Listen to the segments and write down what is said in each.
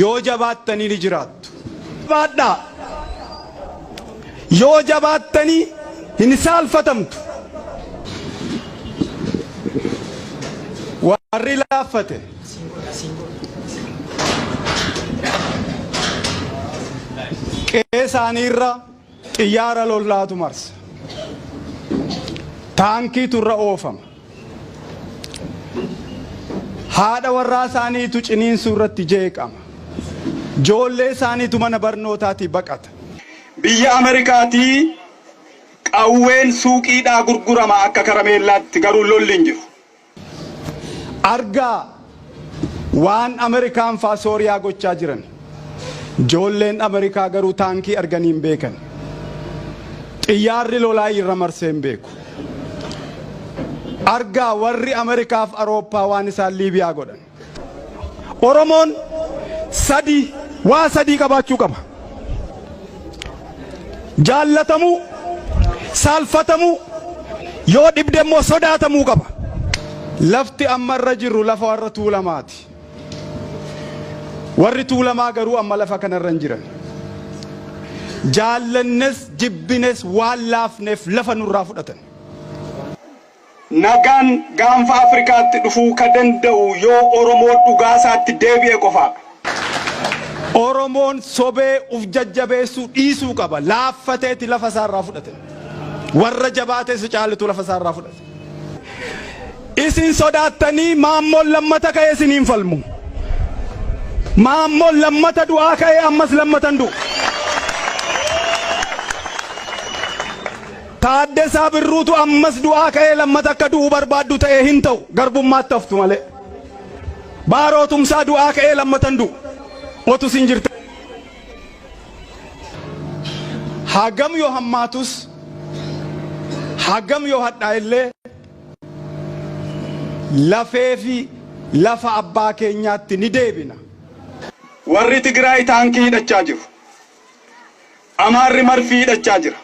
Yoo jabaattanii ni jiraattu. Jabaadhaa! Yoo jabaattanii hin saalfatamtu. Warri laaffate. Qe'ee isaaniirra xiyyaara lolaatu marsa. Taankiitu irra oofama. Haadha warraa isaaniitu ciniinsuu irratti jeeqama. Ijoollee isaaniitu mana barnootaatii baqata. Biyya Ameerikaatii qawween suuqiidhaa gurgurama akka karameellaatti, garuu lolli hin jiru. Argaa waan Ameerikaan faa Sooriyaa gochaa jiran. Ijoolleen Ameerikaa garuu taankii arganii hin beekan. Xiyyaarri lolaa irra marsee hin beeku. Argaa warri Ameerikaaf Awurooppaa waan isaan Liibiyaa godhan. Oromoon sadii waa sadii qabaachuu qaba. Jaallatamuu, saalfatamuu, yoo dhibde immoo sodaatamuu qaba. Lafti amma irra jirru lafa warra Tuulamaati. Warri Tuulamaa garuu amma lafa kanarra hin jiran. Jaallannes jibbines waan laafneef lafa nurraa fudhatan. Nagaan gaanfa Afrikaatti dhufuu ka danda'u yoo Oromoon dhugaasaatti deebi'e qofaadha. Oromoon sobee uf jajjabeessuu dhiisuu qaba. Laaffateeti lafa isaarraa fudhate. Warra jabaatee si caalitu lafa isaarraa fudhate. Isin sodaattanii Maammoon lammata ka'ee isiniin falmu. Maammoon lammata du'aa ka'ee ammas lammata hin du'u. Taaddasaa Birruutu ammas du'aa ka'ee lammata akka du'u barbaaddu ta'ee hin ta'u, garbummaatti haftu malee. Baaroo Tumsaa du'aa ka'ee lammata hin du'u. Otu isin jirta. Hagam yoo hammaatus, hagam yoo hadhaa'ellee, lafee fi lafa abbaa keenyaatti ni deebina. Warri Tigraay taankii hidhachaa jiru. Amaarri marfii hidhachaa jira.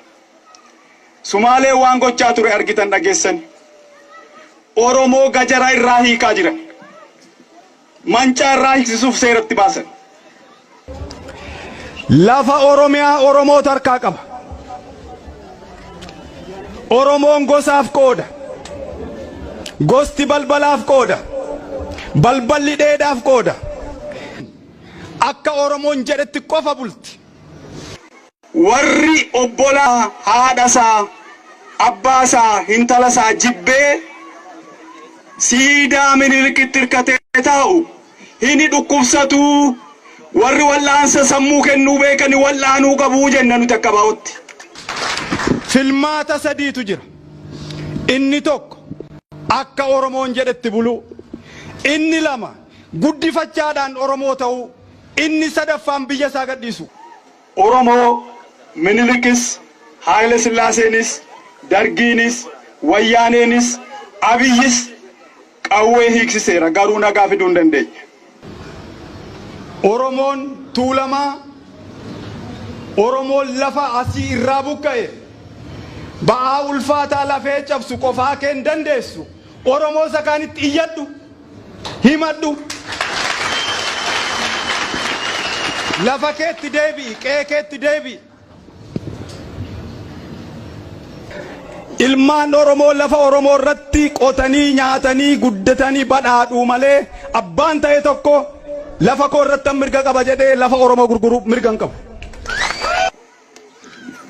Sumaaleen waan gochaa ture argitan, dhageessani. Oromoo gajara irraa hiikaa jiran. Mancaa irraa hiiksisuuf seeratti baasan. Lafa Oromiyaa Oromootu harkaa qaba. Oromoon gosaaf qooda. Gosti balbalaaf qooda. Balballi dheedaaf qooda. Akka Oromoon jedhetti qofa bulti. Warri obbolaa, haadhasaa, abbaasaa, hintalasaa jibbee siidaa Minilikitti hirkatee taa'u hini dhukkubsatuu, warri wal'aansa sammuu kennuu beekani wal'aanuu qabuu jenna nuti akka ABO'tti. Filmaata sadiitu jira. Inni tokko akka Oromoon jedhetti buluu. Inni lama guddifachaadhaan Oromoo ta'uu. Inni sadaffaan biyya isaa gadhiisu. Oromoo Minilikis, Haayile Sillaaseenis, Dargiinis, Wayyaaneenis, Abiyyis qawwee hiiksiseera, garuu nagaa fiduu hin dandeenye. Oromoon Tuulamaa, Oromoon lafa asii irraa buqqa'e, ba'aa ulfaataa lafee cabsu qofaa kee hin dandeessu. Oromoo isa kaanitti iyyadhu, himadhu. Lafa keetti deebi'i, qe'ee keetti deebi'i. Ilmaan Oromoo lafa Oromoo irratti qotanii, nyaatanii, guddatanii badhaadhuu malee, abbaan ta'e tokko lafa koo irratti mirga qaba jedhee lafa Oromoo gurguruu mirga hin qabu.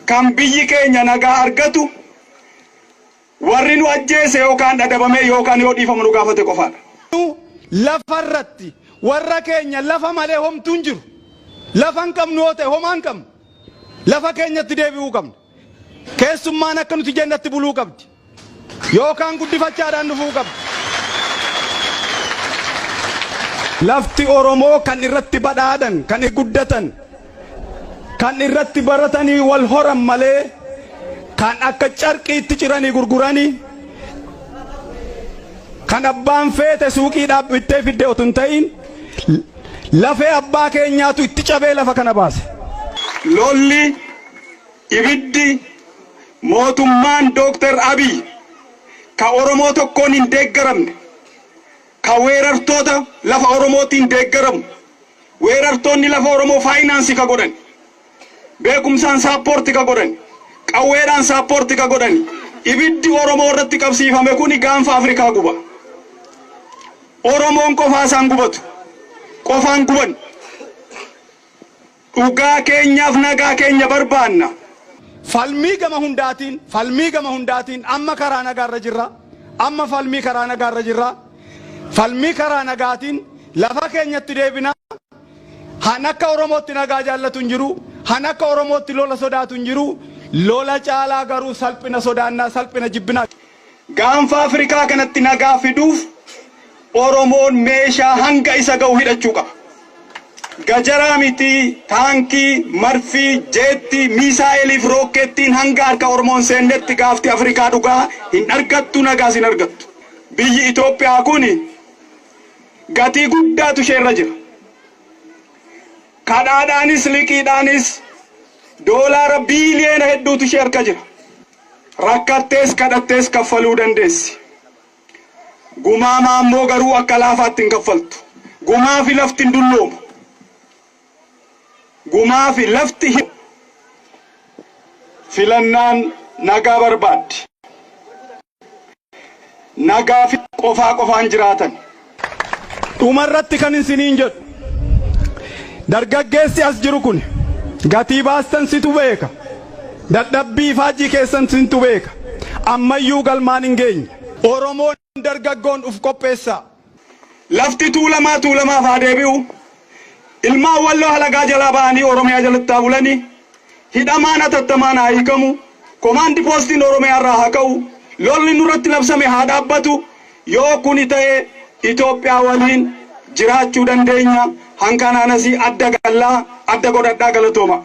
Kan biyyi keenya nagaa argatu warri nu ajjeese yookaan adabamee yookaan yoo dhiifama nu gaafate qofaadha. Lafa irratti warra keenya lafa malee homtuu hin jiru. Lafa hin qabnu yoo ta'e homaa hin qabnu. Lafa keenyatti deebi'uu qabna. Keessummaan akka nuti jennatti buluu qabdi. Yookaan guddifachaadhaan dhufuu qabdi. Lafti Oromoo kan irratti badhaadhan, kan guddatan, kan irratti baratanii wal horan malee kan akka carqiitti ciranii gurguranii, kan abbaan feete suuqiidhaa bittee fidde otoo hin ta'in, lafee abbaa keenyaatu itti cabee lafa kana baase. Lolli, ibiddi mootummaan Dooktar Abiy ka Oromoo tokkoon hin deeggaramne, ka weerartoota lafa Oromootiin deeggaramu Weerartoonni lafa Oromoo finance ka godhan, beekumsaan support ka godhan, qawweedhaan support ka godhan, ibiddi Oromoo irratti qabsiifame kuni gaanfa Afrikaa guba. Oromoon qofaa isaan gubatu, qofaan guban. Dhugaa keenyaaf nagaa keenya barbaanna. Falmii gama hundaatiin, falmii gama hundaatiin amma karaa nagaarra jirra. Amma falmii karaa nagaarra jirra. Falmii karaa nagaatiin lafa keenyatti deebina. Han akka Oromootti nagaa jaallatu hin jiru. Han akka Oromootti lola sodaatu hin jiru. Lola caalaa garuu salphina sodaannaa, salphina jibbinaa. Gaanfa Afrikaa kanatti nagaa fiduuf Oromoon meeshaa hanga isa ga'u hidhachuu qaba. Gajaraa miti, taankii, marfii, jeettii, miisaa'eliif rookkeettiin hanga harka Oromoon seennetti gaafti Afrikaa dhugaa hin argattu, nagaas hin argattu. Biyyi Itoophiyaa kun gatii guddaatu isheerra jira. Kadhaadhaanis liqiidhaanis doolaara biiliyoona hedduutu ishee harka jira. Rakkattees kadhattees kaffaluu dandeessi. Gumaa immoo garuu akka laafaatti hin kaffaltu. Gumaa fi lafti hin dulloomu. Gumaa fi lafti filannaan nagaa barbaaddi. Nagaa fi qofaa qofaan jiraatan. Dhumarratti kan isiniin jedhu, dargaggeessi as jiru kun gatii baastan situ beeka. Dadhabbii faajjii keessan sintu beeka. Ammayyuu galmaan hin geenye. Oromoon dargaggoon uf qopheessaa. Lafti Tuulamaa Tuulamaaf haa deebi'u. Ilmaan Walloo halagaa jalaa ba'anii Oromiyaa jalatti haa bulanii. Hidhamaan hatattamaan haa hiikamu. Komaandi poostiin Oromiyaa irraa haa ka'u. Lolli nurratti labsame haa dhaabbatu. Yoo kuni ta'e Itoophiyaa waliin jiraachuu dandeenya. Hanqanaanasii adda gallaa adda godhadhaa, galatooma.